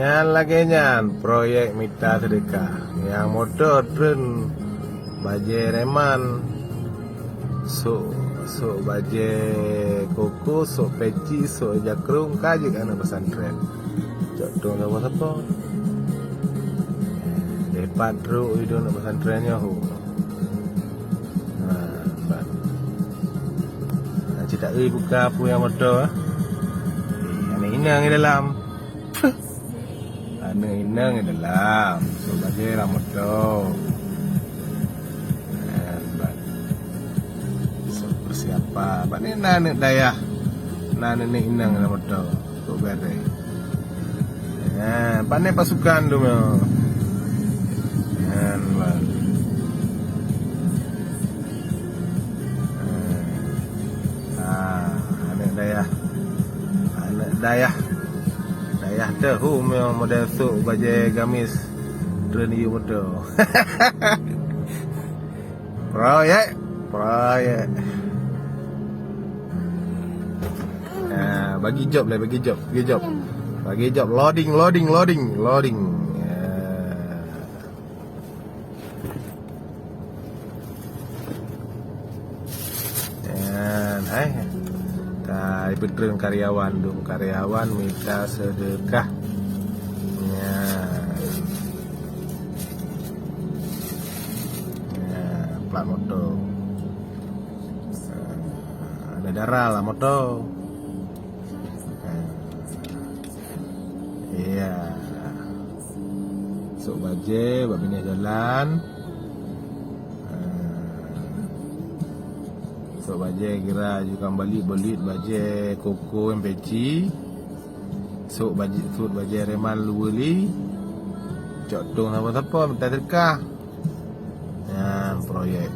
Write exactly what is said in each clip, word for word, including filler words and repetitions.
Nyan lagée nyan proyek mita seudeukah. Nyang moto treun bajée reman, sôk, sôk bajée koko, sôk peci, sôk jakrong, ka jeuet aneuëk pesantren. Cok tueng sapo-sapo. Depat trok idong aneuëk pesantren nyoe. Ha, ban. Nah, cita eu buka peue nyang moto. Eh, aneuëk inong di dalam. Aneuëk inong di dalam. Sôk bajée lam moto. Nah, ban. Sôk persiapan. Ban ni na aneuëk dayah. Na aneuëk inong lam moto. Kok bereh. Ha, pandai pasukan tu memang. Kan, bang. Ha, aneuëk dayah. Aneuëk dayah. Dayah teuhu memang model sôk bajée gamis. Treun yue moto. Proyek, proyek. Ah, bagi job lah, bagi job, bagi job. Bagi job, loading, loading, loading, loading. Ya. Dan, hai. Ka ipeutreun karyawan, dum karyawan mita seudeukah. Ya. Ya, plat moto. Ah, ada darah lah moto. Ah, iya. Sôk bajée bak binéh jalan. Ah, sôk bajée kira juga balik-balik bajée koko nyang peci. Sôk bajée, sôk bajée reman luweuli. Cok tueng sapo-sapo mita seudeukah. Nyan proyek.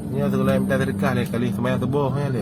Nyoe seugala mita seudeukah lé kali seumayang suboh nyan lé.